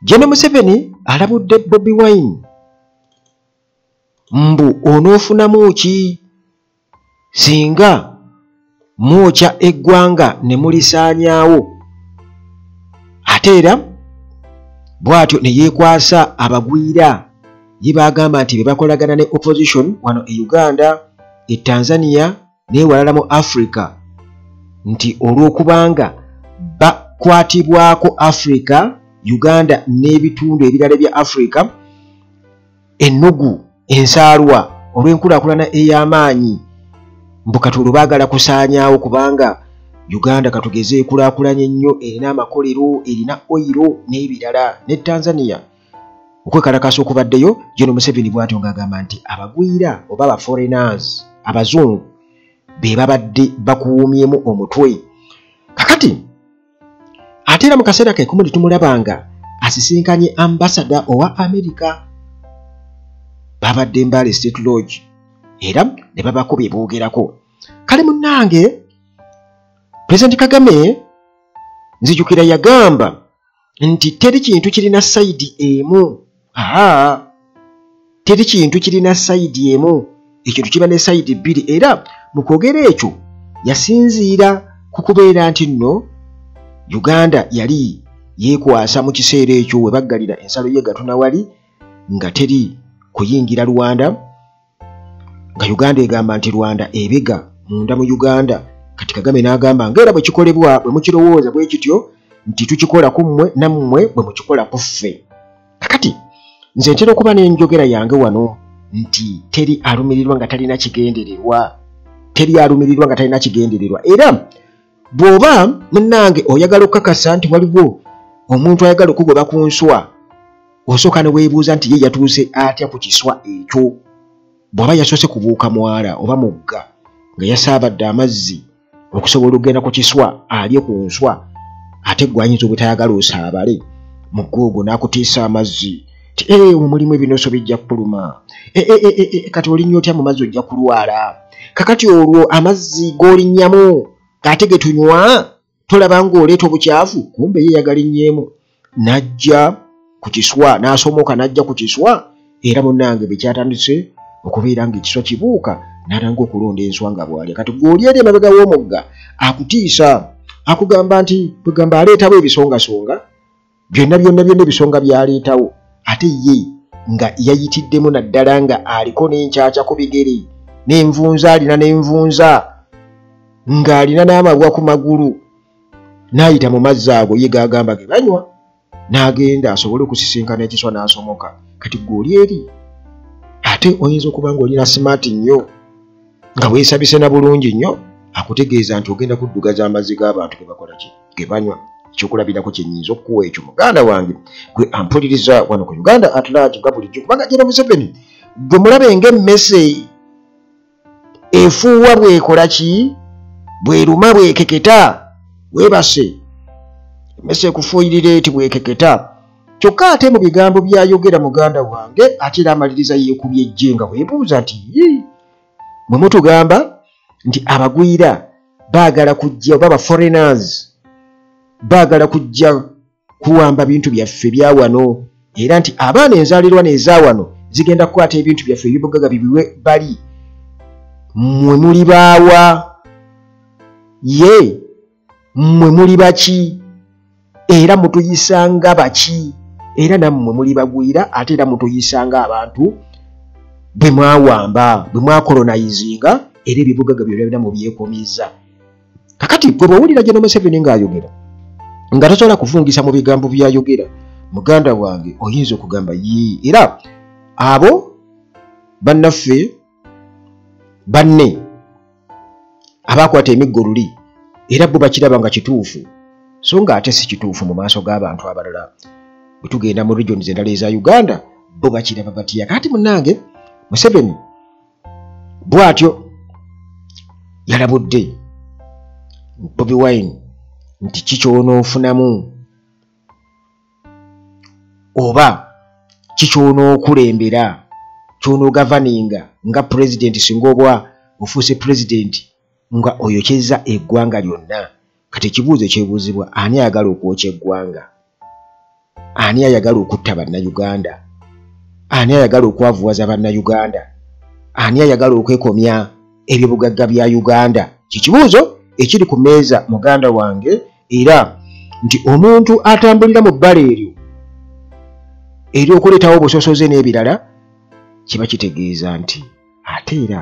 General Museveni alabudde Bobi Wine mbu onoofunamu ki singa mwokya eggwanga ne mulisaanyaawo. Ate era bw'atyo ne yeekwasa abagwira ye baagamba nti be bakolagana ne opposition wano e Uganda, e Tanzania n'ewalala mu Africa, nti olw'okubanga bakwatibwako Africa, Uganda n'ebitundu ebirala bya Africa ennugu ensaalwa olw'enkulaakulana ey'amaanyi, mbu kati olwo baagala kusaanyaawo kubanga Uganda katugeze ekulaakulanye nnyo, erina amakolero, erina oyiro n'ebirala, ne Tanzania. Okwekalakaasa okubaddeyo, General Museveni bw'atyo ng'agamba nti abagwira oba aba foreigners abazungu be babadde bakuwumyemu omutwe. Kakati ate era mu kaseera ke kumu ne tumulabanga asisinkanye ambasada owa America, babadde Mbale State Lodge era ne babako bye boogerako. Kale munnange, Pulezidenti Kagame nzijukira yagamba nti teri kintu kirina sayidi emu. Teri kintu kirina sayidi emu, ekintu kiba ne sayidi bbiri. Era mu kwogera ekyo yasinziira ku kubeera nti nno Uganda yali yeekwasa mu kiseera ekyo we baggalira ensalo ye Gatuna wali nga teri kuyingira Rwanda, nga Uganda egamba nti Rwanda ebega munda mu Uganda. Kati Kagame n'agamba ng'era bwe kikolebwa, bwe mukirowooza bwe kityo nti tukikola ku mmwe, nammwe bwe mukikola ku ffe. Kakati nze ntera okuba n'enjogera yange wano nti teri alumirirwa nga talina kigendererwa, teri alumirirwa nga talina kigendererwa. Era bw'oba munnange oyagala okukakasa nti waliwo omuntu ayagala okugoba ku nswa, osooka ne weebuuza nti ye yatuuse atya ku kiswa ekyo. Bw'aba yasoose kubuuka mwala oba mugga nga yasaabadde amazzi okusobola okugenda ku kiswa alye ku nswa, ate gwe ayinza obutayagala osaabale mugga ogwo n'akutiisa amazzi ti mulimu ebinoso bijja kukuluma, kati olinnya otya mu mazzi ojja kulwala. Kakati olwo amazzi g'olinnyamu ate ge tunywa tolaba ng'oleeta obukyafu, kumbe ye yagalinnyeemu n'ajja ku kiswa, n'asomoka n'ajja ku kiswa. Era munnange bwe kyatandise okubeera ng'ekiswa kibuuka, n'atandika okulonda enswa nga bw'alya. Kati gw'oli eri emabega w'omugga akutiisa, akugamba nti kwegamba aleetawo ebisongasonga byonna byonna byonna, ebisonga by'aleetawo, ate ye nga yayitiddemu naddala nga aliko n'enkyakya ku bigere n'envunza, alina n'envunza ng'alina n'amabwa ku magulu, n'ayita mu mazzi ago ye g'agamba ge banywa, n'agenda asobole okusisinkana ekiswa n'asomoka. Kati gw'oli eri ate oyinza okuba ng'olina simaati nnyo nga weesabise na bulungi nnyo, akutegeeza nti ogenda kuddugaza amazzi g'abantu ge bakola ki, ge banywa. Ekyokulabirako kye nnyinza okukuwa ekyo muganda wange gwe ampuliriza wano ku Uganda at large nga bulijjo, kubanga General Museveni gwe mulabe ng'emmese efuuwa bw'ekola ki, bw'eruma bw'ekeketa, weebase emmese ekufuuyirira eti bw'ekeketa. Kyokka ate mu bigambo by'ayogera muganda wange ate era amaliriza yeekubye ejje nga weebuuza nti mwe mutugamba nti abagwira baagala kujja oba ba foreigners baagala kujja kuwamba bintu byaffe bya wano, era nti abaana enzaalirwana eza wano zigenda kukwata ebintu byaffe eby'obugagga bibiwe bali, mmwe muli baawa? Ye mmwe muli baki? Era mutuyisanga baki? Era nammwe muli bagwira, ate era mutuyisanga abantu bwe mwawamba, bwe mwakolonizinga, era ebibugaga byonna byonna mubyekomiza. Kakati gwe bw'owulira General Museveni ng'ayogera nga tosobola kuvungisa mu bigambo by'ayogera, muganda wange oyinza okugamba yii. Era abo bannaffe banne abakwata emiggo luli era bo bakiraba nga kituufu, so nga ate si kituufu mu maaso g'abantu abalala. Bwe tugenda mu regions endala eza Uganda bo bakiraba batya. Kati munnange Museveni bw'atyo yalabudde Bobi Wine nti ki ky'onoofunamu oba ki ky'onookulembera, ky'onoogavaninga nga pulezidenti singa oba ofuuse pulezidenti nga oyokyezza eggwanga lyonna. Kati ekibuuzo ekyebuuzibwa, ani ayagala okwokya eggwanga? Ani ayagala okutta bannayuganda? Ani ayagala okwavuwaza bannayuganda? Ani ayagala okwekomya ebyobugagga bya Uganda? Kikibuuzo ekiri ku mmeeza, muganda wange, era nti omuntu atambulira mu bbala eryo ery'okuleetawo obusosoze n'ebirala kiba kitegeeza nti ate era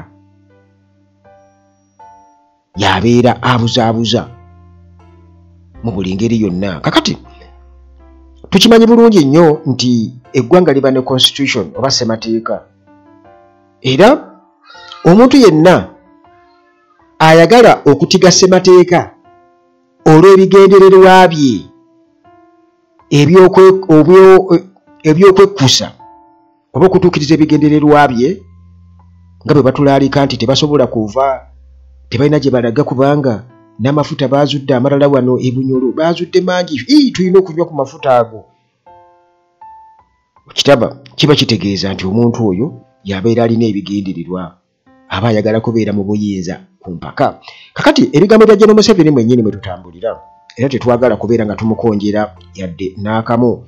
yabeera abuzaabuza mu buli ngeri yonna. Kakati tukimanyi bulungi nnyo nti eggwanga liba ne constitution oba ssemateeka, era omuntu yenna ayagala okutiga ssemateeka olw'ebigendererwa bye ebyokwekkusa oba okutuukiriza ebigendererwa bye, nga bwe batulaalika nti tebasobola kuva, tebalina gye balaga kubanga n'amafuta baazudde amalala wano e Bunyoro baazudde mangi, tulina okunywa ku mafuta ago. Kitaba kiba kitegeeza nti omuntu oyo yabeera alina ebigendererwa, aba ayagala kubeera mu buyinza ku mpaka. Kakati ebigambo bya General Museveni mwennyini mwe tutambulira, era tetwagala kubeera nga tumukonjera yadde n'akamu.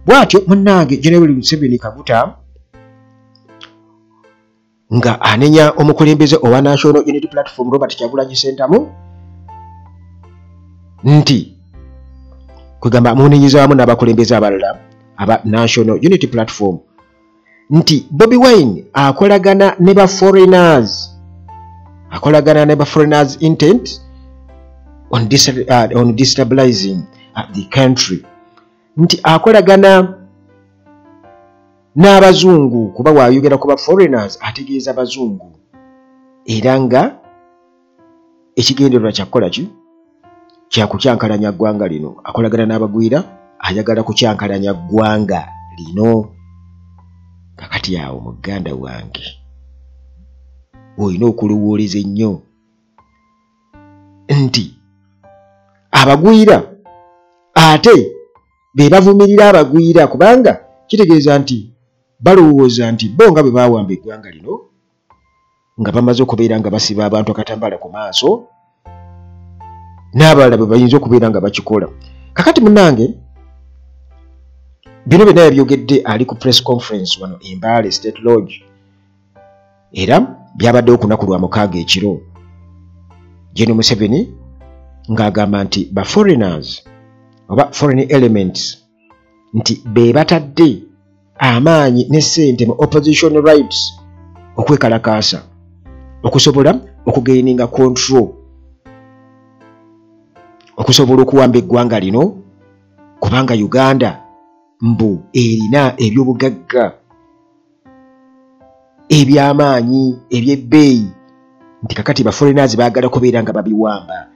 Bw'atyo munnange General Museveni Kaguta nga anenya omukulembeze owa National Unity Platform Robert Kyagulanyi Ssentamu nti kwegamba amunenyeza wamu n'abakulembeze abalala aba National Unity Platform nti Bobi Wine akolagana ne ba foreigners, akolagana ne ba foreigners intent on destabilizing the country, nti akolagana n'abazungu, kuba waayogera ku ba foreigners ategeeza bazungu, era nga ekigendererwa kyakukola ki? Kyakukyankalanya ggwanga lino. Akolagana n'abagwira, ayagala kukyankalanya ggwanga lino. Kakati awo muganda wange olina okulowooleza ennyo nti abagwira ate be bavumirira abagwira, kubanga kitegeeza nti balowooza nti bo nga bwe baawamba eggwanga lino nga bamaze okubeera nga basiba abantu akatambala ku maaso, n'abalala bwe bayinza okubeera nga bakikola. Kakati munnange bino byonna yabyogedde ali ku press conference wano e Mbale State Lodge, era byabaddewo ku lunaku lwa 6 ekiro. General Museveni ng'agamba nti ba foreigners oba foreign elements nti be batadde amaanyi ne ssente mu opposition rights okwekalakaasa okusobola okugaininga control, okusobola okuwamba eggwanga lino, kubanga Uganda mbu erina ebyobugagga ebyamaanyi ebyebbeeyi, nti kakati ba foreigners baagala kubeera nga babiwamba.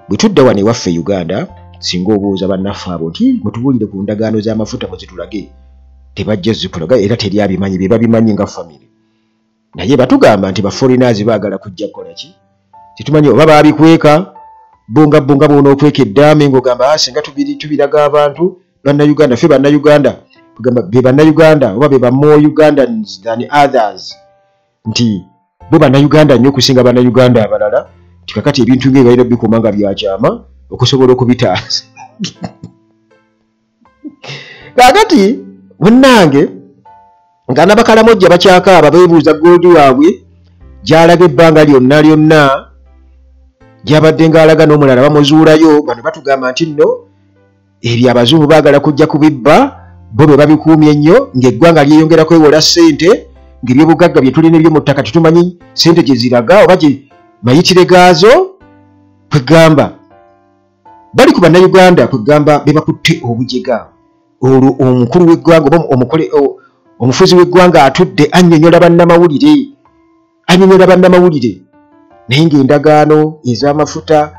Bwe tudda wano ewaffe Uganda, singa obuuza bannaffe abo nti mutubuulire ku ndagaano z'amafuta muzitulage, tebajja zikulaga, era teri abimanyi, bye babimanyi nga famire. Naye batugamba nti ba foreigners baagala kujja kukola ki? Tetumanyi oba baabikweka bo nga bo nga bw'onookweka eddaame ng'ogamba singa tubiraga abantu bannayuganda, ffe bannayuganda, kugamba be bannayuganda oba be ba more Ugandans than others, nti bo bannayuganda nnyo okusinga bannayuganda abalala, nti kakati ebintu ng'ebyo balina bikuuma nga byakyama okusobola okubitaasa. Kaakati munnange nga n'abakalamojja bakyakaaba beebuuza gold waabwe gy'alaga ebbanga lyonna lyonna gy'abadde ng'alaga n'omulala bamuzuulayo. Bano batugamba nti nno ebyo abazungu baagala kujja kubibba, bo be babikuumye ennyo, ng'eggwanga lyeyongera kwewola ssente, ng'ebyobugagga bye tulina eby'omu ttaka tetumanyi ssente gye ziraga oba gye mayitire gaazo. Kwegamba bali ku bannayuganda, kwegamba be bakutte obujega. Olwo omukulu w'eggwanga oba omufuzi w'eggwanga atudde annyonnyola bannamawulire, annyonnyola bannamawulire, naye ng'endagaano ez'amafuta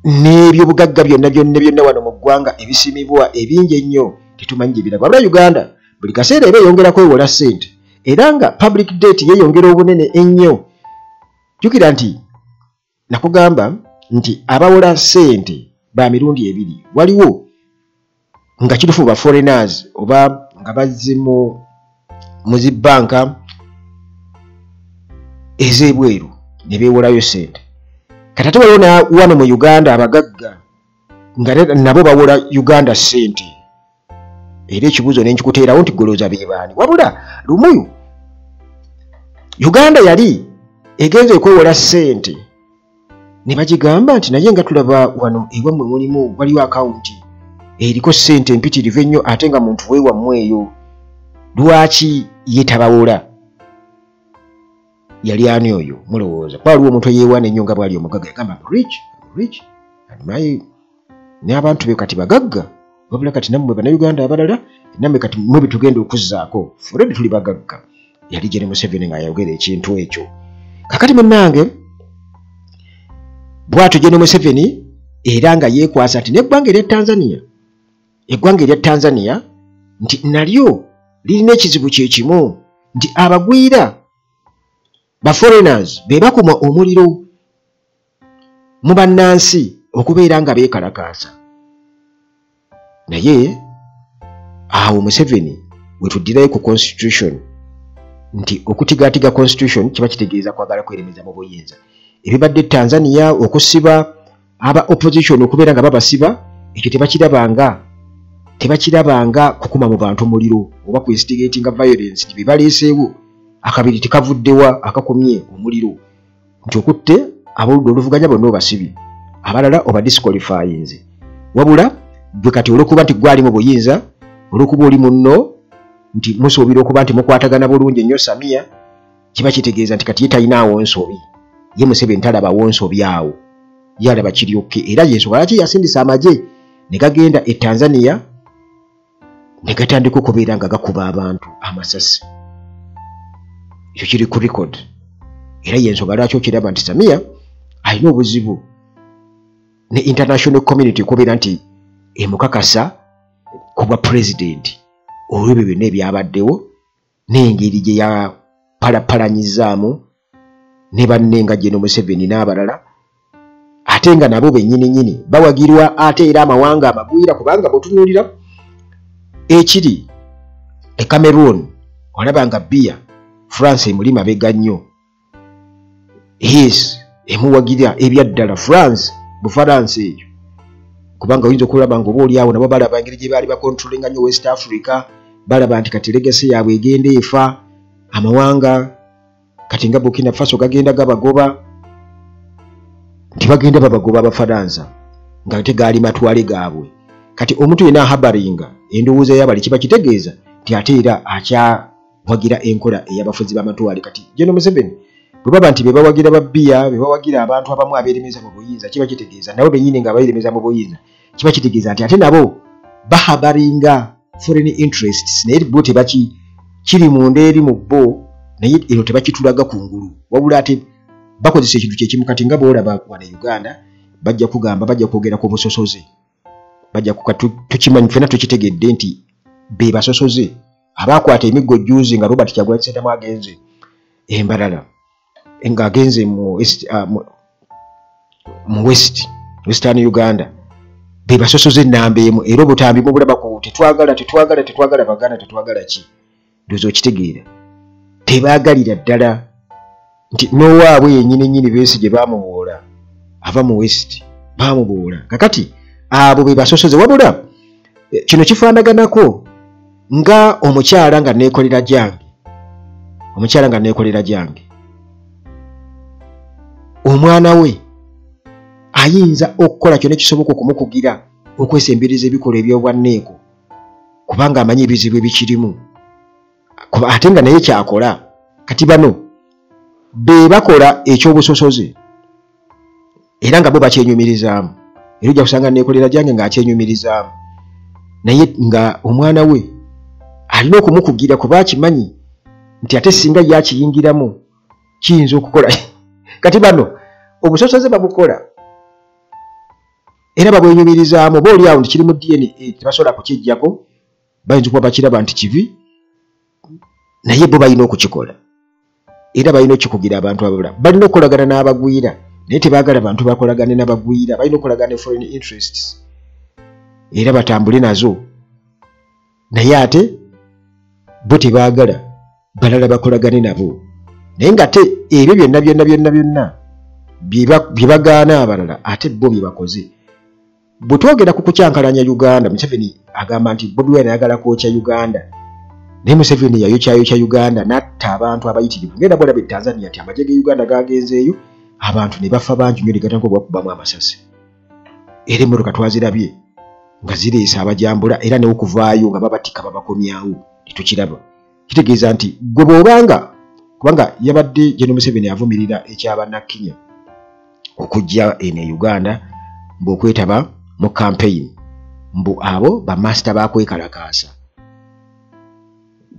n'ebyobugagga byonna byonna byonna wano mu ggwanga ebisimibwa ebingi ennyo tetumanyi gye biraga. Wabula Uganda buli kaseera eba eyongera kwewola ssente, era nga public debt yeeyongera obunene ennyo. Jjukira nti nakugamba nti abawola ssente ba mirundi ebiri, waliwo nga kituufu ba foreigners oba nga bazze mu zibbanka ez'ebweru ne beewolayo ssente. Kati ate waliwo wano mu Uganda abagagga nga nabo bawola Uganda ssente. Era ekibuuzo ne nkikuteerawo nti golooza be baani. Wabula lumu Uganda yali egenze okwewola ssente ne bagigamba nti naye nga tulaba wano ewammwe mulimu waliwo akawunti eriko ssente empitirivu ennyo ate nga muntu weewammwe eyo, lwaki ye tabawola? Yali ani oyo mulowooza? Kuba waliwo omuntu eyeewaana ennyo nga bw'ali omugagga, yagamba rich, rich and my n'abantu be kati bagagga, wabula kati nammwe Bannayuganda abalala nammwe kati mwe be tugenda okuzzaako, already tuli bagagga. Yali Gen Museveni ng'ayogera ekintu ekyo. Kakati munnange bw'atyo Gen Museveni era nga yeekwasa nti n'eggwanga erya Tanzania, eggwanga erya Tanzania nti nalyo lirina ekizibu kye kimu, nti abagwira ba foreigners be bakuma omuliro mu bannansi okubeera nga beekalakaasa. Naye awo Museveni we tuddirayo ku constitution nti okutigaatiga constitution kiba kitegeeza kwagala kweremeza mu buyinza. Ebibadde Tanzania okusiba aba opposition okubeera nga babasiba, ekyo tebakirabanga kukuma mu bantu muliro oba ku instigatinga violence, bye baleeseewo akabiri tekavuddewa akakumye omuliro, nti okutte ab'oludda oluvuganya bonna obasibye, abalala oba disqualifyinze. Wabula gwe kati olw'okuba nti gwali mu buyinza, olw'okuba oli munno nti musuubira okuba nti mukwatagana bulungi ennyo Samia, kiba kitegeeza nti kati ye talinaawo nsobi, ye Museveni talabawo nsobi awo, ye alaba kiryokke. Era y'ensonga lwaki yasindisa amagye ne gagenda e Tanzania ne gatandika okubeera nga gakuba abantu amasasi. Ekyo kiri ku record. Era y'ensonga lwaki okiraba nti Samia alina obuzibu ne international community okubeera nti emukakasa ku bwa pulezidenti olw'ebyo byonna ebyabaddewo n'engeri gye yapalapalanyizaamu ne banne nga Gen Museveni n'abalala, ate nga nabo bennyini nnyini bawagirwa ate era amawanga amagwira, kubanga bw'otunuulira ekiri e Cameroon olaba nga Biya France emuli mabega nnyo, yes emuwagira ebyaddala France, Bufaransa eyo, kubanga oyinza okulaba nga oba oli awo nabo balaba engeri gye baali bakontrolinga nnyo West Africa, balaba nti kati legacy yaabwe egenda efa, amawanga kati nga Burkina Faso gagenda gabagoba, nti bagenda babagoba Abafaransa nga tegaali matwale gaabwe. Kati omuntu yenna ahabaringa endowooza y'abali kiba kitegeeza nti ate era akyawagira enkola ey'abafuzi b'amatwale. Kati Gen Museveni bwe baba nti be bawagira ba Biya, be bawagira abantu abamu abeeremeza mu buyinza, kiba kitegeeza nabo bennyini nga abeeremeza mu buyinza, kiba kitegeeza nti ate nabo bahabaringa foreign interests, naye bo tebaki kiri munda eri mu bo, naye ero tebakitulaga kungulu, wabula ate bakozesa ekintu kyekimu. Kati nga bw'olaba wano e Uganda bajja kugamba, bajja kwogera ku busosoze, bajja tukimanyi ffenna tukitegedde nti be basosoze abaakwata emiggo jjuuzi nga Robert Kyagulanyi Ssentamu agenze embalala, ng'agenze mu West, Western Uganda, be basosoze ennamba emu. Era obutambi mubulaba ku tetwagala tetwagala tetwagala Baganda, tetwagala ki, ndowooza okitegeera. Tebaagalira ddala nti n'owaabwe yennyini nnyini Besigye baamubuula, ava mu West baamubuula. Kakati abo be basosoze. Wabula kino kifaanaganako nga omukyala nga neekolera gyange, omukyala nga neekolera gyange, omwana we ayinza okukola kyonna ekisoboka okumukugira okwesembereza ebikolwa eby'obwanneeko, kubanga amanyi ebizibu ebikirimu, ate nga naye kyakola. Kati bano be bakola ekyobusosoze era nga bo bakyenyumirizaamu, era ojja kusanga neekolera gyange ng'akyenyumirizaamu, naye nga omwana we alina okumukugira kuba akimanyi nti ate singa ye akiyingiramu kiyinza okukola. Kati bano obusosoze babukola era babwenyumirizaamu, oba oli awo nti kiri mu DNA tebasobola kukiggyako, bayinza okuba bakiraba nti kibi, naye bo balina okukikola era balina okikugira abantu abalala. Balina okukolagana n'abagwira, naye tebaagala bantu bakolagane n'abagwira, balina okukolagana ne foreign interests era batambule nazo, naye ate bo tebaagala balala bakolagane nabo. Naye ng'ate ebyo byonna byonna byonna byonna bye bagaana abalala ate bo bye bakoze. Bwe twogera ku kukyankalanya Uganda, Museveni agamba nti Bobi Wine ayagala kwokya Uganda, naye Museveni yayokyayokya Uganda n'atta abantu abayitirivu. Ngenda bw'olaba e Tanzania nti amagye ge Uganda gagenzeeyo, abantu ne bafa bangi nnyo ne gatandika okubakubamu amasasi. Era emmotoka twazirabye nga zireese abajambula, era n'okuvaayo nga babatikka babakomyawo, ne tukiraba. Kitegeeza nti gwe bw'obanga, kubanga yabadde Gen Museveni avumirira ekyabannakenya okujja eno e Uganda mbu okwetaba mu campaign, mbu abo bamasita bakwekalakaasa,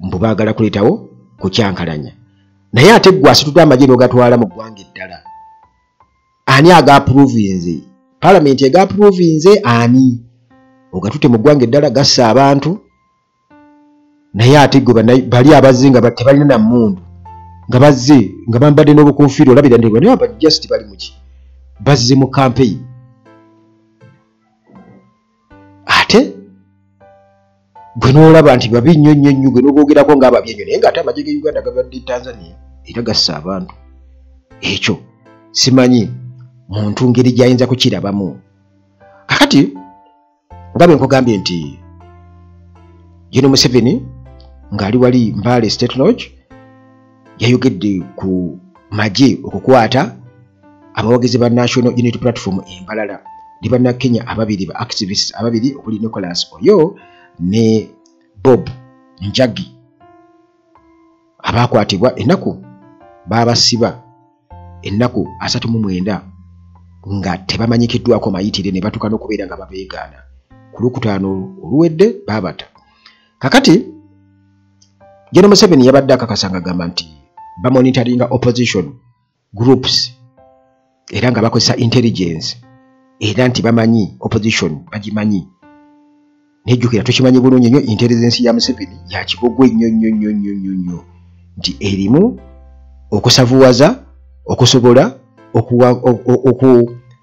mbu baagala kuleetawo kukyankalanya. Naye ate ggwe asitudde amagye n'ogatwala mu ggwanga eddala, ani agaapuruvinze? Paalamenti egaapuruvinze ani? Ogatutte mu ggwanga eddala gassa abantu, naye ate ggwe bali abazze nga tebalina na mmundu, nga bazze nga bambadde n'obukonfiira, olabira nti bano aba just bali muki, bazze mu campaign. Ate gwe n'olaba nti babi nnyo nnyo nnyo, gwe n'oboogerako ng'ababi ennyo, naye ng'ate amagye ge Uganda gabadde Tanzania era gassa abantu. Ekyo simanyi muntu ngeri gy'ayinza kukirabamu. Kakati nga bwe nkugambye nti Gen Museveni ng'ali wali Mbale State Lodge yayogedde ku magye okukwata abawagizi ba National Unity Platform embalala ne bannakenya ababiri, ba activists ababiri okuli Nicholas Oyo ne Bob Njagi, abakwatibwa ennaku babasiba ennaku 39 nga tebamanyikiddwako mayitire, ne batuuka n'okubeera nga babeegaana. Ku Lwokutaano oluwedde baabata. Kakati Gen Museveni yabadde akakasa ng'agamba nti bamonitoringa opposition groups era nga bakozesa intelligence, era nti bamanyi opposition, bagimanyi. Nejjukira tukimanyi bulungi nnyo intelligence ya Museveni ya kibogwe nnyo nnyo nnyo nnyo nnyo nnyo, nti erimu okusavuwaza okusobola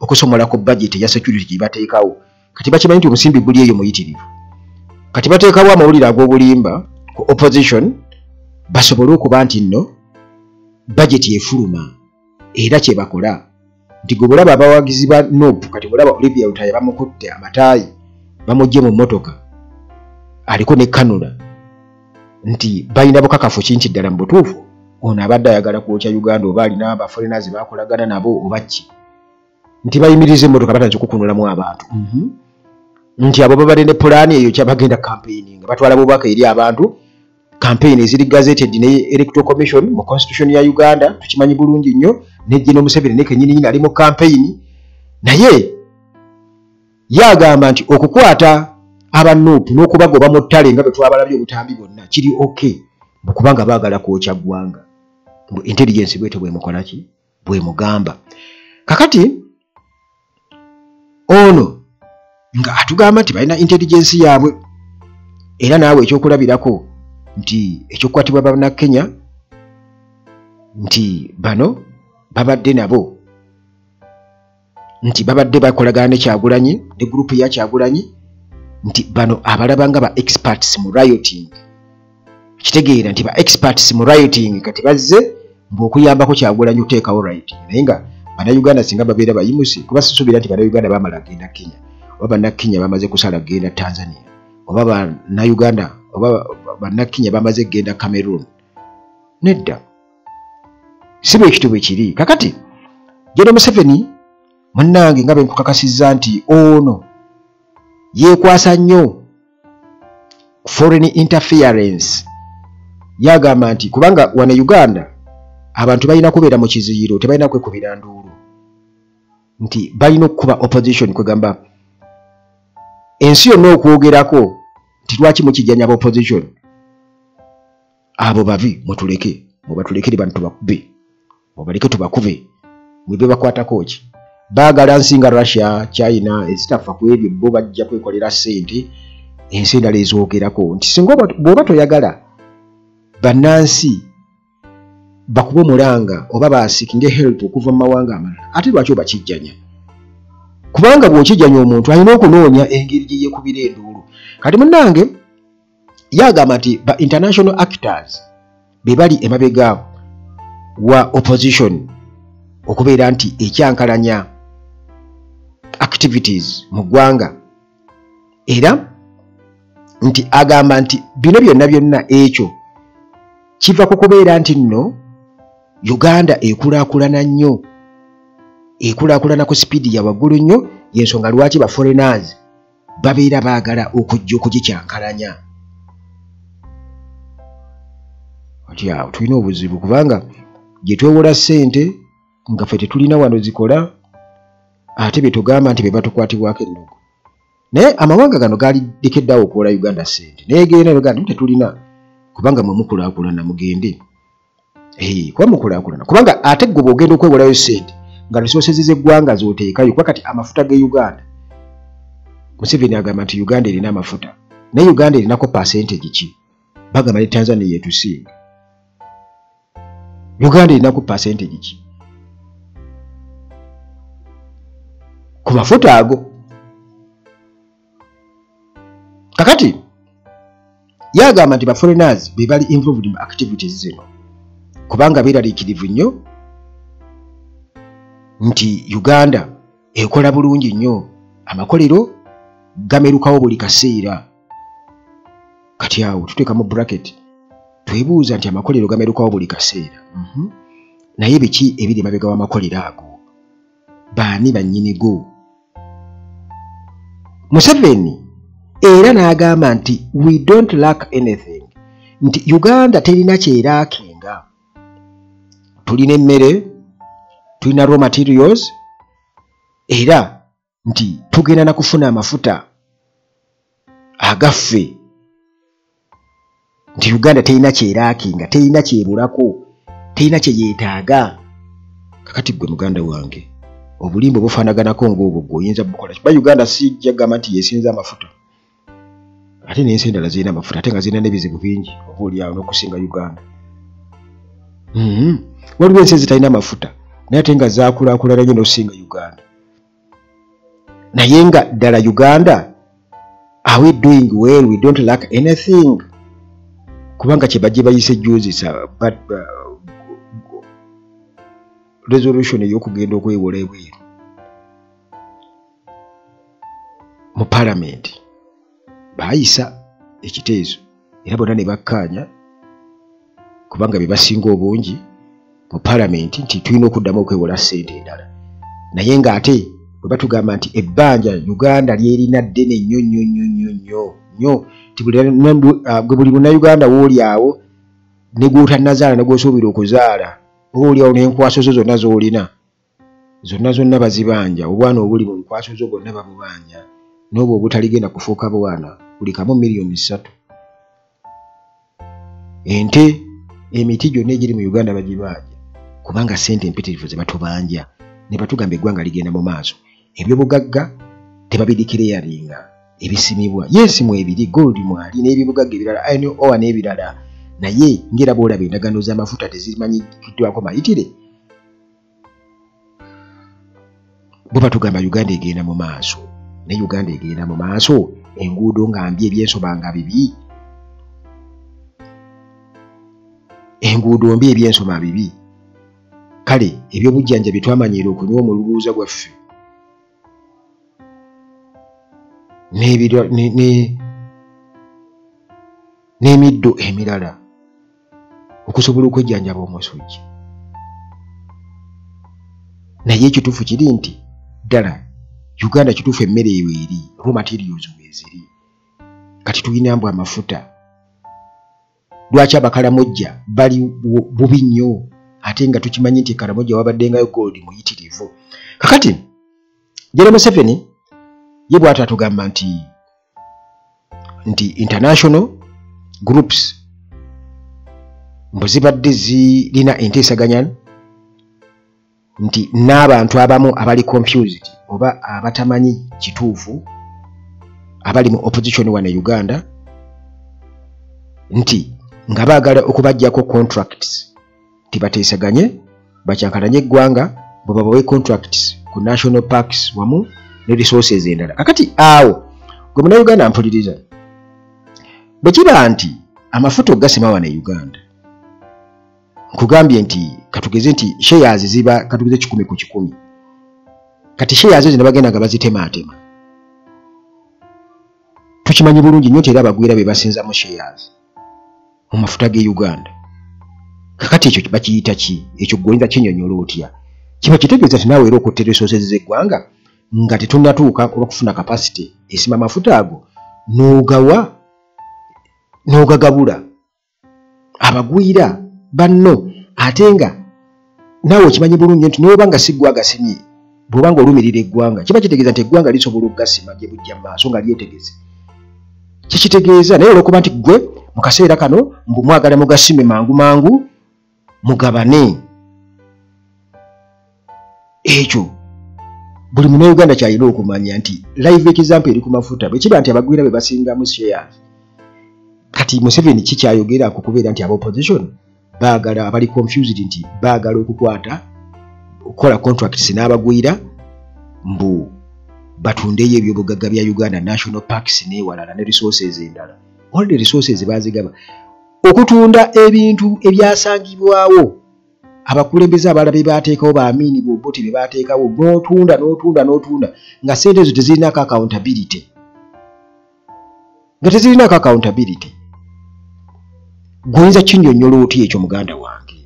okusomola ku budget ya security gye bateekawo. Kati bakimanyi nti omusimbi guli eyo muyitirivu, kati bateekawo amawulire ag'obulimba ku opposition basobole okuba nti nno budget efuluma. Era kye bakola nti gwe bulaba abawagizi ba NUP, kati bulaba Olivia Lutaaya bamukutte amataayi bamuggye mu mmotoka aliko ne kanula, nti balina bukakafu ki nti ddala mu butuufu ono abadde ayagala kwokya Uganda, oba alina abaforeigners bakolagana nabo oba ki, nti bayimiriza emmotoka batandise okukunulamu abantu. Nti abo babadde ne pulaani eyo kyabagenda campaign nga batwala bubaka eri abantu, campaign eziri gazetted ne Electoral Commission mu constitution ya Uganda, tukimanyi bulungi nnyo, ne Gen Museveni ne kennyini nnyini ali mu campaign. Naye yagamba nti okukwata aba NUP n'okubagoba mu ttale nga bwe twabalabye obutambi bwonna kiri okay, kubanga baagala kwokya ggwanga. Mbu intelligence bwetyo bwemukola ki, bwemugamba. Kakati ono nga atugamba nti balina intelligence yaabwe, era naawe ekyokulabirako nti ekyokukwatibwa bannakenya nti bano babadde nabo, nti babadde bakolagana ne Kyagulanyi ne gurupu ya Kyagulanyi, nti bano abalaba nga ba experts mu rioting. Kitegeera nti ba experts mu rioting, kati bazze mbu okuyambako Kyagulanyi okuteekawo rioting. Naye nga bannayuganda singa babeera bayimusi, kuba sisuubira nti bannayuganda bamala kugenda Kenya, oba bannakenya bamaze kusala kugenda Tanzania, oba bannayuganda oba bannakenya bamaze kugenda Cameroon. Nedda, si bwe kityo bwe kiri. Kakati Gen Museveni munnange nga bwe nkukakasizza nti ono yeekwasa nnyo foreign interference. Yagamba nti kubanga wano Uganda abantu balina kubeera mu kiziyiro, tebalina kwekubira nduulu, nti balina okukuba opposition, kwegamba ensi yonna okwogerako nti lwaki mukijjanya aba opposition, abo babi mutuleke, mubatulekere bantu tubakube, mubaleke tubakube, mwebwe bakwatako ki? Baagala nsi nga Russia, China ezitafa ku ebyo, bo bajja kwekolera ssente. Ensi endala ezoogerako nti singa bw'oba toyagala bannansi bakube omulanga oba baasikinge help okuva mu mawanga amalala, ate lwaki obakijjanya? Kubanga bw'okijjanya omuntu alina okunoonya engeri gye yeekubira enduulu. Kati munnange yagamba nti ba international actors be bali emabega wa opposition okubeera nti ekyankalanya activities mu ggwanga. Era nti agamba nti bino byonna byonna ekyo kiva ku kubeera nti nno Uganda ekulaakulana nnyo, ekulaakulana ku sipiidi ya waggulu nnyo, y'ensonga lwaki ba foreigners babeera baagala okujja okugikyankalanya. Kati awo tulina obuzibu kubanga gye twewola ssente nga ffe tetulina wano zikola, ate bye tugamba nti be batukwatibwako ennugu. Naye amawanga gano gaalidekeddeawo okuwola Uganda ssente, naye genda Uganda tetulina, kubanga mwe mukulaakulana mugende. Kuba mukulaakulana, kubanga ate ggwe bw'ogenda okwewolayo ssente nga resources z'eggwanga z'oteekayo, kuba kati amafuta ge Uganda, Museveni agamba nti Uganda erina amafuta, naye Uganda erinako percentage ki? Bagamba ne Tanzania yetusinga. Uganda erinako percentage ki ku mafuta ago? Kakati yagamba nti ba foreigners be bali involved in activities zino, kubanga beeraliikirivu nnyo nti Uganda ekola bulungi nnyo, amakolero gamerukawo buli kaseera. Kati awo tuteeka mu bracket twebuuza nti amakolero gamerukawo buli kaseera, naye biki ebiri emabega w'amakolero ago? Baani bannyinigo? Museveni era n'agamba nti we don't lack anything, nti Uganda terina kyeraakinga, tulina emmere, tulina raw materials, era nti tugenda na kufuna amafuta agaffe, nti Uganda terina kyeraakinga, terina kyebulako, terina kye yeetaaga. Kakati ggwe muganda wange, obulimba bufaanaganako ng'obwo ggwe oyinza bukola ki? Kuba Uganda sijja kugamba nti yeesinza amafuta, ate n'ensi endala zirina amafuta ate nga zirina n'ebizibu bingi oba oliawo n'okusinga Uganda. Waliwo ensi ezitalina mafuta naye ate nga zaakulaakulana nnyo n'okusinga Uganda. Naye nga ddala Uganda, are we doing well? We don't lack anything? Kubanga kye bajje bayise juzi but resolution ey'okugenda okwewola ebweru mu parliament, baayisa ekiteeso era bonna ne bakkaanya, kubanga be basinga obungi mu parliament, nti tulina okuddamu okwewola ssente endala. Naye ng'ate bwe batugamba nti ebbanja Uganda lyerina ddene nnyo nnyo nnyo nnyo nnyo nnyo, nti gwe buli munnayuganda w'oli awo ne gw'otannazaala ne gw'osuubira okuzaala, oba oli awo n'enkwaso zo zonna z'olina zonna zonna bazibanja, obwana obuli mu nkwaso zo bwonna babubanja, n'obwo obutaligenda kufuuka bwana, buli kamu 3 million. Ente, emiti gyonna egiri mu Uganda bagibanja, kubanga ssente empitirivu ze batubanja ne batugamba eggwanga ligenda mu maaso. Ebyobugagga tebabideclaringa ebisimibwa, yes, mwebiri gold mwali n'ebyobugagga ebirala, iron ore n'ebirala, naye ngera bw'olaba endagaano z'amafuta tezimanyikiddwako mayitire. Bo batugamba Uganda egenda mu maaso, naye Uganda egenda mu maaso enguudo nga mbi, ebyensoma nga bibi, enguudo mbi, ebyensoma bibi. Kale ebyobujjanjabi twamanyiira okunywa omululuuza gwaffe n'emiddo emirala okusobola okwejjanjaba omusujja. Naye ekituufu kiri nti ddala Uganda kituufu emmere eyo eri, raw materials weeziri, kati tulina mbu amafuta. Lwaki Abakalamojja bali bubi nnyo ate nga tukimanyi nti Kalamojja wabaddengayo gold muyitirivu? Kakati General Museveni ye bw'atyo atugamba nti international groups mbu zibadde zirina enteesaganya nti n'abantu abamu abali confused oba abatamanyi kituufu abali mu opposition wano e Uganda, nti nga baagala okubaggyako contracts, nti bateesaganye bakyankalanye eggwanga bwe babawe contracts ku national parks wamu ne resources endala. Kakati awo gwe munnayuganda mpuliriza, bwe kiba nti amafuta ogasima wano e Uganda, nkugambye nti katugeze nti shares ziba katugeze 100%, Kati shares ezo ne bagenda nga bazitemaatema. Tukimanyi bulungi nnyo nti era abagwira be basinza mu shares mu mafuta ge Uganda. Kakati ekyo bakiyita ki? Ekyo gwoyinza kinyonnyola otya? Kiba kitegeeza nti naawe era okutte resources z'eggwanga nga tetunnatuuka oba kufuna capacity esima amafuta ago, n'ogawa n'ogagabula abagwira banno, ate nga naawe okimanyi bulungi nti n'oba nga si ggwe agasimye, bw'oba ng'olumirira eggwanga kiba kitegeeza nti eggwanga lisobola okugasima gye bujja mu maaso nga lyetegese. Kikitegeeza naye olw'okuba nti ggwe mu kaseera kano mbu mwagala mugasime mangu mangu mugabane. Ekyo buli munnayuganda kyalina okumanya nti live example eri ku mafuta. Bwe kiba nti abagwira be basingamu shares, kati Museveni kikyayogera ku kubeera nti aba opposition baagala, abali confused nti baagala okukwata okukola contracts n'abagwira mbu batundeyo ebyobugagga bya Uganda, national parks n'ewalala ne resources endala. All the resources baazigaba okutunda ebintu ebyasangibwawo abakulembeze abalala be baateekawo, ba Amini Bobote be baateekawo, n'otunda n'otunda n'otunda nga ssente ezo tezirinako accountability, nga tezirinako accountability. Gwoyinza kinnyonnyola otya ekyo muganda wange?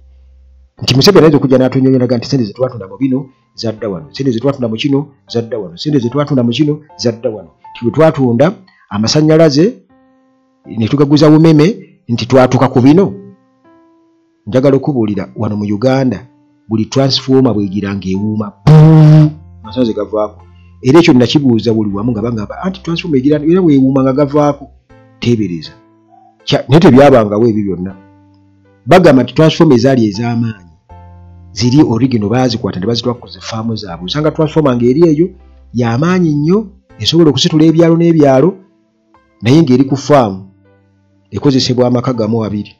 Nti Museveni ayinza okujja n'atunnyonnyola nti ssente ze twatunda mu bino zadda wano, ssente ze twatunda mu kino zadda wano, ssente ze twatunda mu kino zadda wano, nti bwe twatunda amasannyalaze ne tugaguza Umeme nti twatuuka ku bino. Njagala okubuulira wano mu Uganda buli transformer bwegira ng'ewuuma amasannyalaze gavaako. Era ekyo nakibuuza buli wamu nga bagamba anti transformer egira era bwewuuma nga gavaako. Teebereza, naye tebyabangawo ebyo byonna. Bagamba nti transformer ezaali ez'amaanyi ziri original baazikwata ne bazitwala ku zifaamu zaabwe. Osanga transformer ng'eri eyo y'amaanyi nnyo esobola okusitula ebyalo n'ebyalo, naye ng'eri ku faamu ekozesebwa amaka gamu abiri,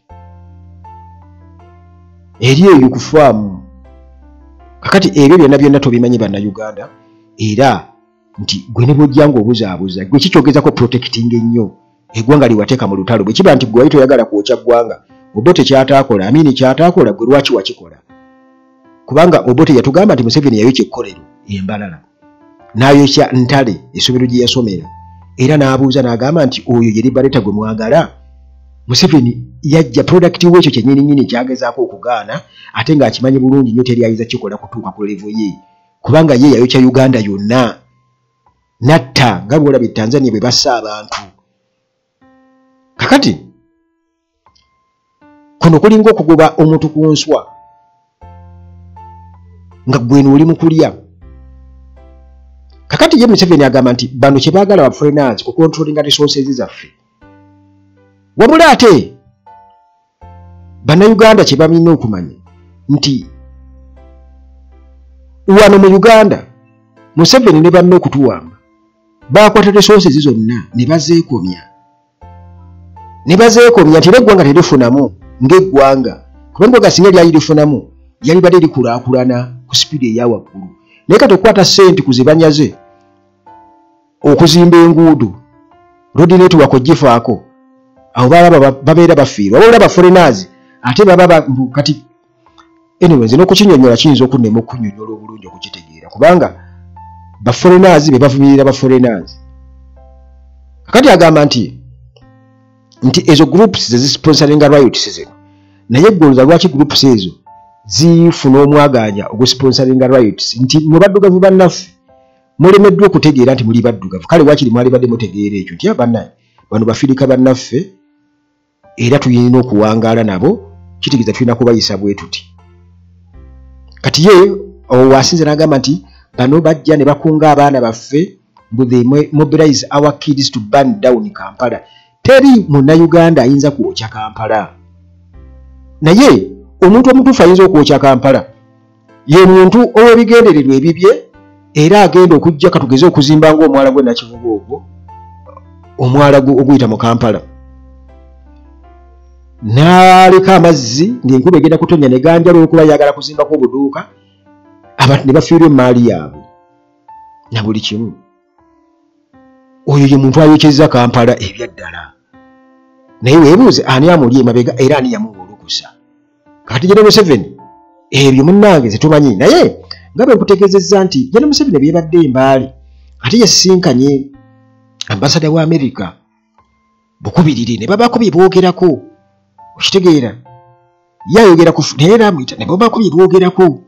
eri eyo ku faamu. Kakati ebyo byonna byonna tobimanyi bannayuganda, era nti gwe ne bw'ojja ng'obuzaabuza gwe kikyogezako protecting ennyo eggwanga liwateeka mu lutalo. Bwe kiba nti gwe wali toyagala kwokya ggwanga, Obote kyataakola, Amini kyataakola, gwe lwaki wakikola? Kubanga Obote yatugamba nti Museveni yayokya ekkolero embalala n'ayokya Ntale essomero gye yasomera, era n'abuuza n'agamba nti oyo ye Liberata gwe mwagala. Museveni yajja product w'ekyo kyennyini nnyini kyagezaako okugaana, ate ng'akimanyi bulungi nnyo teri ayinza kikola kutuuka ku level ye, kubanga ye yayokya Uganda yonna natta nga bw'olaba e Tanzania bwe bassa abantu. Kakati kuno kulinga okugoba omuntu ku nswa nga gweno oli mu kulya. Kakati ye Museveni agamba nti bano kye baagala ba foreigners ku controllinga resources zaffe, wabula ate bannayuganda kye balina okumanya nti wano mu Uganda Museveni ne banne okutuwamba baakwata resources zonna ne bazeekomya, ne bazeekomya nti era eggwanga terifunamu ng'eggwanga, kubanga eggwanga singa lyali lifunamu yalibadde likulaakulana ku sipiidi eya waggulu. Naye kati okukwata ssente ku zibanyaze okuzimba enguudo, road network ogifaako, awo baba babeera bafiirwa. Wabula ba foreigners ate baba kati anyway nze n'okukinyonnyola kiyinza okunnema okunnyonnyola obulungi okukitegeera, kubanga ba foreigners be bavumirira ba foreigners. Kakati agamba nti ezo groups ze zisponsoringa riots zino, naye ggwe lwaki groups ezo zifuna omwaganya ogusponsoringa riots? Nti mwe baddugavu bannaffe mulemeddwa okutegeera nti muli baddugavu. Kale wakiri mwalibadde mutegeera ekyo nti bannaye bano bafirika bannaffe era tulina okuwangaala nabo, kitegeeza tulina kubayisa bwe tuti. Kati ye owasinze n'agamba nti bano bajja ne bakunga abaana baffe mbu they mobilize our kids to burn down Kampala. Teri munnayuganda ayinza kwokya Kampala, naye omuntu omutuufu ayinza okwokya Kampala ye muntu ow'ebigendererwa ebibye, era agenda okujja katugeze okuzimba ng'omwala gwe Nakivubo ogwo, omwala oguyita mu Kampala, n'aleka amazzi ng'enkuba egenda kutonnya ne ganjala olw'okuba yagala kuzimbako obuduuka, abantu ne bafiirwa emaali yaabwe na buli kimu. Oyo ye muntu ayokyezza Kampala ebyaddala. Naye weebuuze ani amuli emabega era ani yamuwa olukusa? Kati General Museveni ebyo munnange zetumanyi, naye Nga bwe nkutegeezezza nti General Museveni byebadde embaale ate yasisinkanye ambasada wa America bukubirire ne babaako bye boogerako. Okitegeera, ye ayogera ku naye era amuyita ne babaako bye boogerako.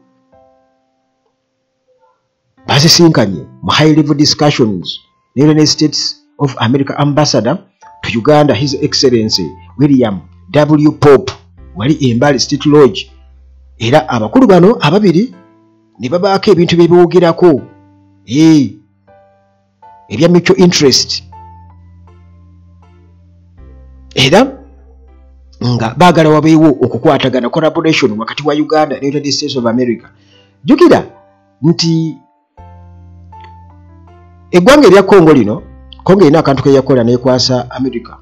Basisinkanye mu high level discussions ne United States of America ambassador to Uganda His Excellency William W. Pope wali Embale State Lodge. Era abakulu bano ababiri ne babaako ebintu bye boogerako ebya mutual interest, era nga baagala wabeewo okukwatagana collaboration wakati wa Uganda ne United States of America. Jjukira nti eggwanga erya Congo lino, Congo erina akantu ke yakola n'ekwasa America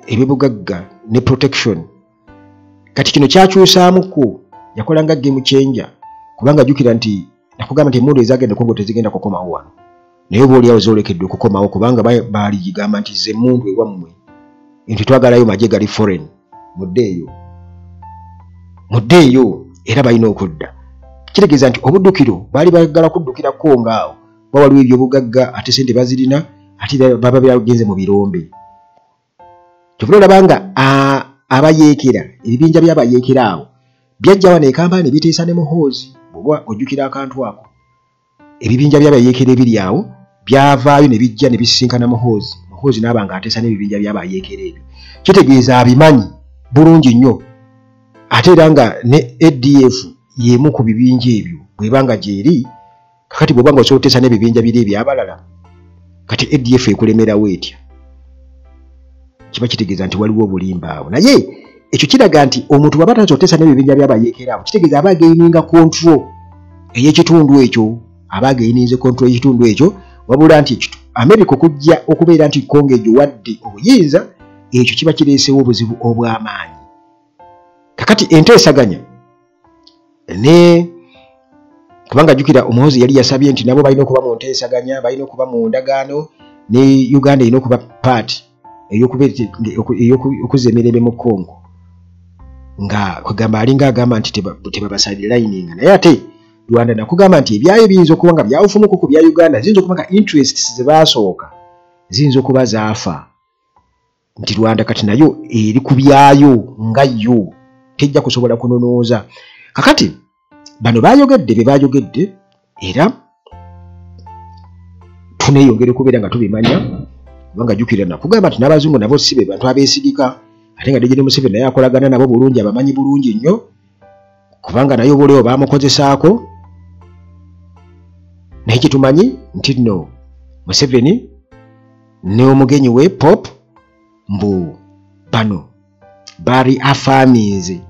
ebyobugagga ne protection. Kati kino kyakyusaamuko, yakola nga game changer, kubanga jjukira nti nakugamba nti emmundu ezagenda Congo tezigenda kukomawo wano, naye oba oliawo zoolekedde okukomawo, kubanga baali gigamba nti ze emmundu ewammwe nti twagalayo magye gali foreign, muddeeyo muddeeyo, era balina okudda. Kitegeeza nti obuddukiro baali baagala kuddukira Congo awo, waliwo ebyobugagga ate sente bazirina, ate baba byagenze mu birombe. Kyova olaba nga abayeekera, ebibinja by'abayeekera awo byajja wano e Kampala ne biteesa ne Muhoozi. Bw'oba ojjukira akantu ako, ebibinja by'abayeekera ebiri awo byavaayo ne bijja ne bisisinkana Muhoozi. Muhoozi n'aba ng'ateesa n'ebibinja by'abayeekera ebyo. Kitegeeza abimanyi bulungi nnyo, ate era nga ne ADF y'emu ku bibinja ebyo bw'eba nga gy'eri. Kakati bw'oba nga osobola oteesa n'ebibinja biri ebyabalala, kati ADF ekulemerawo etya? Kiba kitegeeza nti waliwo obulimba awo. Naye ekyo kiraga nti omuntu bw'aba tayinza oteesa n'ebibinja by'abayeekera abo, kitegeeza aba againinga control ey'ekitundu ekyo, aba againinze control y'ekitundu ekyo. Wabula nti America okujja okubeera nti Congo egyo wadde obuyinza, ekyo kiba kireesewo obuzibu obw'amaanyi. Kakati enteesaganya ne kubanga jjukira Omuhoozi yali yasabye nti nabo balina okuba mu nteesaganya, balina okuba mu ndagaano ne Uganda erina okuba part ey'okuzza emirembe mu Congo, nga kwegamba alinga agamba nti tebabasalilayininga. Naye ate Rwanda nakugamba nti ebyayo biyinza okuba nga byawufumuko ku bya Uganda, ziyinza okuba nga interests ze baasooka ziyinza okuba zaafa, nti Rwanda kati nayo eri ku byayo nga yo tejja kusobola kunonooza. Kakati bano baayogedde bye baayogedde, era tuneeyongera okubeera nga tubimanya, kubanga jjukira nakugamba nti n'abazungu nabo si be bantu abeesigika, ate nga General Museveni naye akolagana nabo bulungi, abamanyi bulungi nnyo, kubanga naye obulewo baamukozesaako. Naye kyetumanyi nti nno Museveni ne omugenyi we Pope mbu bano bali affirminze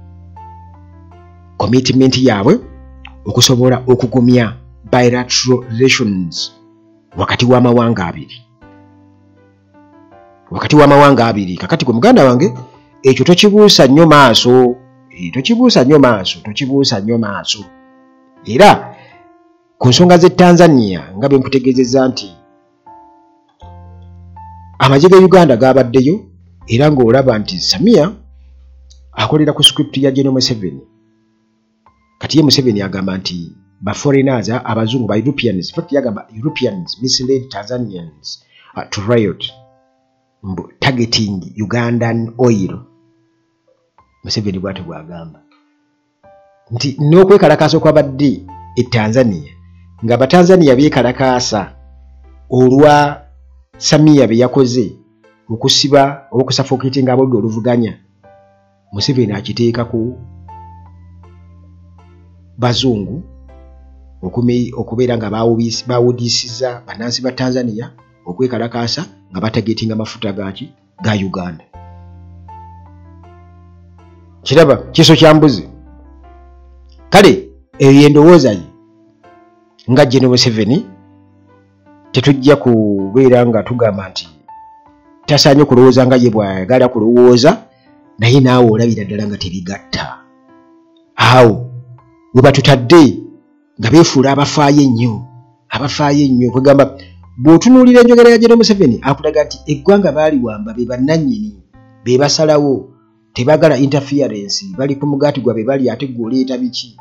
commitment yaabwe okusobola okugumya bilateral relations wakati w'amawanga abiri, wakati w'amawanga abiri. Kakati gwe muganda wange ekyo tokibuusa nnyo maaso, tokibuusa nnyo maaso, tokibuusa nnyo maaso. Era ku nsonga z'e Tanzania nga bwe nkutegeezezza nti amagye ga Uganda gaabaddeyo, era ng'olaba nti Samia akolera ku script ya General Museveni. Kati ye Museveni agamba nti ba foreigners, abazungu, ba Europeans, in fact yagamba Europeans misled Tanzanians to riot mbu targeting Ugandan oil. Museveni bw'atyo bw'agamba nti n'okwekalakaasa okwabadde e Tanzania, nga Abatanzania beekalakaasa olwa Samia bye yakoze okusiba oba okusuffocatinga aboludda oluvuganya, Museveni akiteeka ku bazungu okubeera nga bawudiisiza bannansi ba Tanzania okwekalakaasa nga batargetinga mafuta gaki ga Uganda. Kiraba kiso kya mbuzi. Kale eyo y'endowooza ye nga General Museveni. Tetujja kubeera nga tugamba nti tasaanye kulowooza nga ye bw'ayagala kulowooza, naye naawe olabira ddala nga tebigatta. Awo we batutadde nga beefuula abafaayo ennyo, abafaayo ennyo. Kwegamba bw'otunuulira enjogera ya General Museveni akulaga nti eggwanga baaliwamba, be bannannyini, be basalawo, tebagala interference, bali ku mugaati gwabwe bali, ate gwe oleeta biki?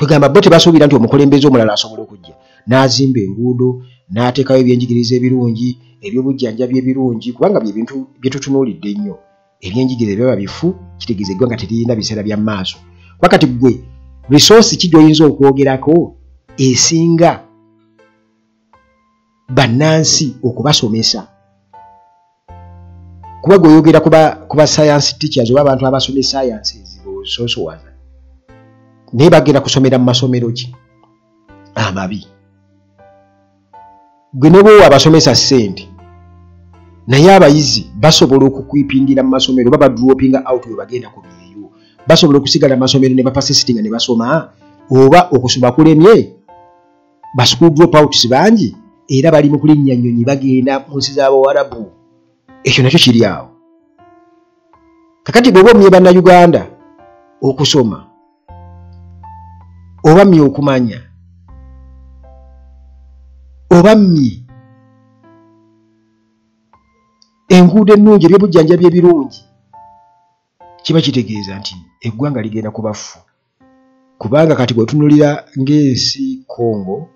Kwegamba bo tebasuubira nti omukulembeze omulala asobola okujja n'azimba enguudo, n'ateekawo ebyenjigiriza ebirungi, ebyobujjanjabi ebirungi, kubanga bye bintu bye tutunuulidde ennyo. Ebyenjigiriza byaba bifu, kitegeeza eggwanga teririna biseera bya maaso. Kuba kati ggwe resource ki gy'oyinza okwogerako esinga bannansi okubasomesa? Kuba gwe oyogera ku ba science teachers oba abantu abasoma sciences b'osoosowaza, naye bagenda kusomera mu masomero ki amabi? Gwe ne bw'owa abasomesa ssente, naye abayizi basobola okukwipingira mu masomero oba badropinga out we bagenda ku byeyo? Basobola okusigala mu masomero ne bapersistinga ne basoma, oba okusoma kulemye? Ba school dropouts bangi era bali mu kulinnya nnyonyi bagenda mu nsi z'Abawarabu. Ekyo nakyo kiri awo. Kakati bw'oba omye Bannayuganda okusoma, oba mmye okumanya, oba mmye enguudo ennungi, ebyobujjanjabi ebirungi, kiba kitegeeza nti eggwanga ligenda kuba ffu. Kubanga kati bw'otunuulira ng'ensi Congo,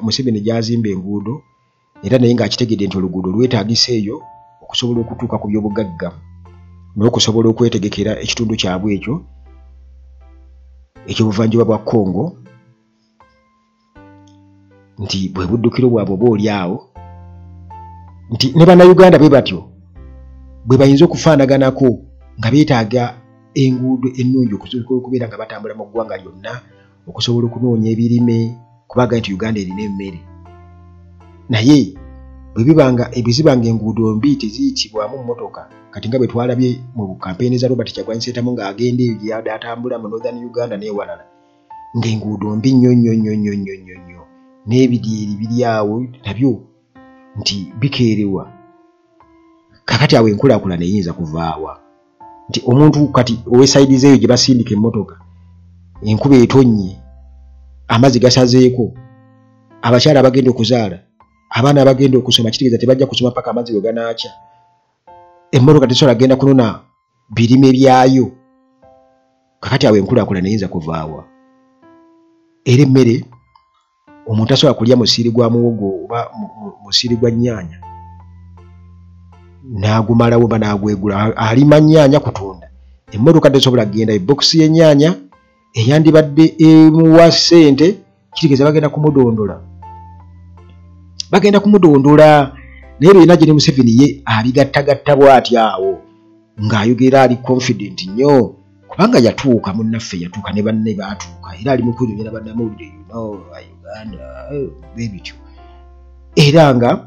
Museveni gy'azimba enguudo, era naye ng'akitegedde nti oluguudo lwetaagisa eyo okusobola okutuuka ku byobugagga n'okusobola okwetegekera ekitundu kyabwe ekyo ekyobuvanjuba bwa Congo, nti bwe buddukiro bwabwe oba oli awo, nti ne Bannayuganda bwe batyo bwe bayinza okufaanaganako nga beetaaga enguudo ennungi okusobola okubeera nga batambula mu ggwanga lyonna, okusobola okunoonya ebirime, kubaga nti Uganda erina emmere. Naye bwe bibanga bwe enguudo mbi, teziyitibwamu mmotoka, kati nga bwe twalabye mu kampeyini za Robert Kyagulanyi Ssentamu ng'agenda eyo gye atambula mu Northern Uganda n'ewalala, ng'enguudo mbi nnyo nnyo nnyo nnyo nnyo nnyo nnyo, n'ebidyeri biri awo nabyo nti bikeerewa. Kakati awo enkulaakulana eyinza kuvaawa? Nti omuntu kati ow'e side z'eyo gye basindika emmotoka, enkuba etonnye, amazzi gasazeeko, abakyala abagenda okuzaala, abaana abagenda okusoma, kitegeeza tebajja kusoma paka amazzi we ganaakya. Emmotoka tesobola kugenda kunona birime byayo. Kakati awo enkulaakulana eyinza kuvaawa? Era emmere, omuntu asobola kulya musiri gwa muwogo oba musiri gwa nnyaanya n'agumalawo oba n'agwegula? Alima nnyaanya kutunda, emmotoka tesobola kugenda. Ebokisi y'ennyaanya eyandibadde emuwa ssente, kitegeeza bagenda kumudondola, bagenda kumudondola. Naye byonna Gen Museveni ye abigattagatta bw'ati awo ng'ayogera ali confident nnyo, kubanga yatuuka, munnaffe yatuuka ne banne baatuuka, era ali mu kwenyonyera bannamawulire, Uganda bwe bityo. Era nga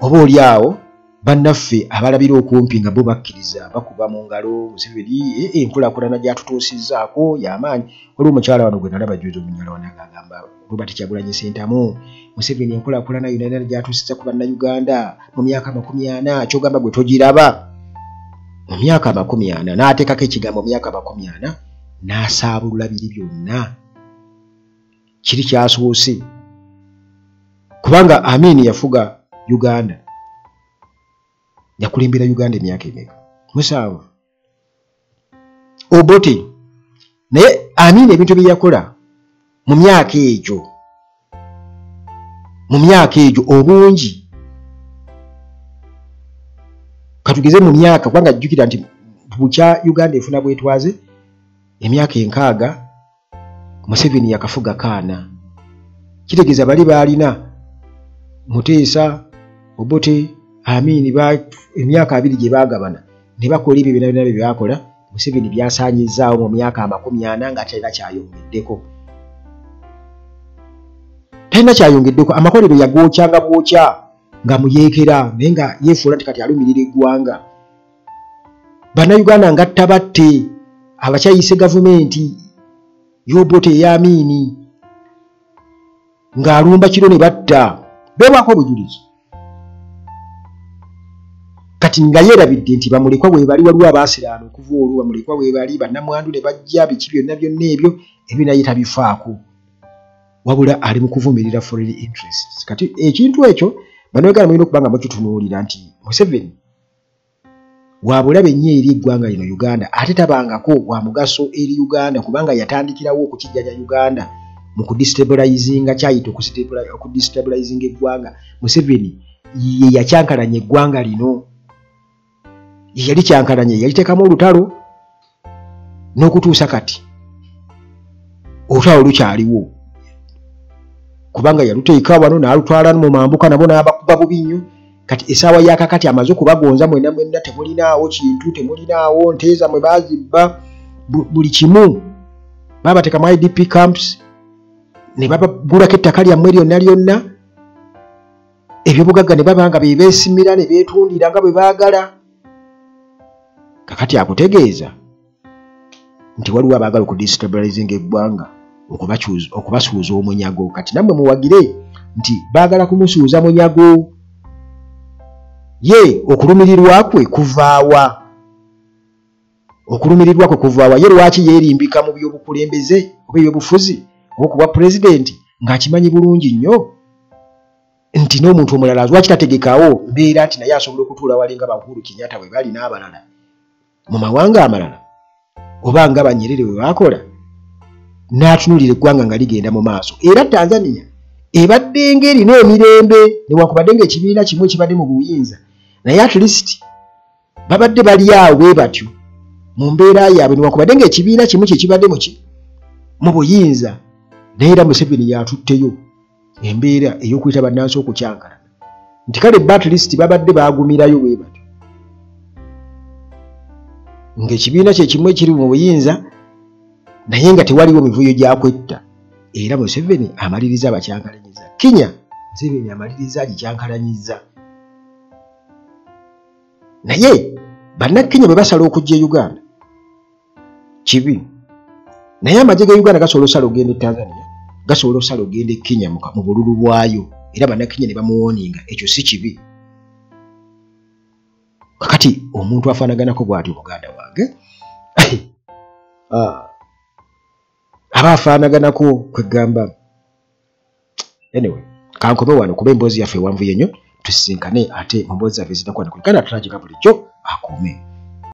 oba oli awo bannaffe abalabira okumpi nga bo bakkiriza, bakuba mu ngalo, Museveni enkulaakulana gy'atutuusizzaako y'amaanyi. Waliwo omukyala wano gwe nalaba juzi, omunyala wano, ng'agamba Robert Kyagulanyi Ssentamu, Museveni enkulaakulana yonna yonna gy'atuusizza ku Bannayuganda mu myaka 40, kyogamba gwe togiraba? Mu myaka 40, n'ateekako ekigambo myaka 40, n'asaabulula biri byonna kiri kyasoose. Kubanga Amini yafuga Uganda, yakulembera Uganda emyaka emeka? 7. Obote naye, Amini ebintu bye yakola mu myaka egyo, mu myaka egyo obungi, katugeze mu myaka, kubanga jjukira nti bukya Uganda efuna bwetwaze emyaka 60, Museveni yakafuga kaana. Kitegeeza bali baalina Muteesa, Obote, Amini, emyaka 20 gye baagabana ne bakola ebyo byonna byonna bye baakola. Museveni byasaanyizaawo mu myaka 40 nga talina kyayongeddeko, talina kyayongeddeko. Amakolero yagookyanga bwokya nga muyeekera, naye nga yeefuula nti kati alumirira eggwanga. Bannayuganda nga tabatte abakyayise gavumenti y'Obote, ey'Amiini, ng'alumba kiro ne batta, beebwako obujulizi. Kati nga yeerabidde nti bamulekwa bwe bali, waliwo abaasiraana okuva olwo, bamulekwa bwe bali, bannamwandu ne bajja, biki byonna byonna ebyo ebyo naye tabifaako, wabula ali mu kuvumirira foreign interests. Kati ekintu ekyo Bannayuganda mulina okuba nga mukitunuulira nti Museveni wa bulabe nnyo eri eggwanga lino Uganda, ate tabangako wa mugaso eri Uganda, kubanga yatandikirawo okukijjanya Uganda. mu kudestabilizinga, kyayita okudestabilizinga eggwanga. Museveni ye yakyankalanya eggwanga lino, ye yali kyankalanya, yaliteekamu olutalo n'okutuusa kati olutalo lukyaliwo, kubanga yaluteeka wano n'alutwala mu mambuka nabo n'abakuba bubi nnyo. Kati essaawa yakakati amaze okubagonza mwenna mwenna, temulinaawo kintu, temulinaawo nte zammwe baazibba, buli kimu babateeka mu IDP camps ne babagulako ettaka lyammwe lyonna lyonna, ebyobugagga ne baba nga be beesimira ne beetundira nga bwe baagala. Kakati akutegeeza nti waliwo abaagala okudestabilizinga eggwanga, okubasuuza omunyago. Kati nammwe muwagire nti baagala kumusuuza munyago. Ye okulumirirwa kwe kuvaawa? Okulumirirwa kwe kuvaawa? Ye lwaki yeerimbika mu byobukulembeze oba ebyobufuzi oba okuba pulezidenti ng'akimanyi bulungi nnyo nti n'omuntu omulala lwaki tategekawo mbeera nti naye asobola okutuula wali nga ba Uhuru Kenyatta bwe bali n'abalala mu mawanga amalala, oba nga ba Nyerere bwe baakola, n'atunuulira eggwanga nga ligenda mu maaso. Era Tanzania ebadde ng'erina emirembe newankubadde ng'ekibiina kimu ekibadde mu buyinza, naye at least babadde bali awo bwe batyo mu mbeera yaabwe, newankubadde ng'ekibiina kimu kye kibadde mu buyinza. Naye era Museveni yatutteyo embeera ey'okuyita bannansi okukyankalana nti kale at least babadde baagumirayo bwe batyo ng'ekibiina kye kimu ekiri mu buyinza, naye nga tewaliwo mivuyo gya kwetta. Era Museveni amaliriza abakyankalanyiza. Kenya Museveni amaliriza agikyankalanyiza. Naye bannakenya bwe basala okujja e Uganda kibi, naye amagye ga Uganda gasobola osala okugenda e Tanzania, gasobola osala okugenda e Kenya mu bululu bwayo, era bannakenya ne bamuwooninga, ekyo si kibi. Kakati omuntu afaanaganako bw'atyo muganda wange aba afaanaganako kwegamba. Anyway, kankome wano kuba emboozi yaffe ewanvuye nnyo, tusisinkane ate mu mboozi zaffe eziddaku wano ku Uganda Tragic bulijjo akuume.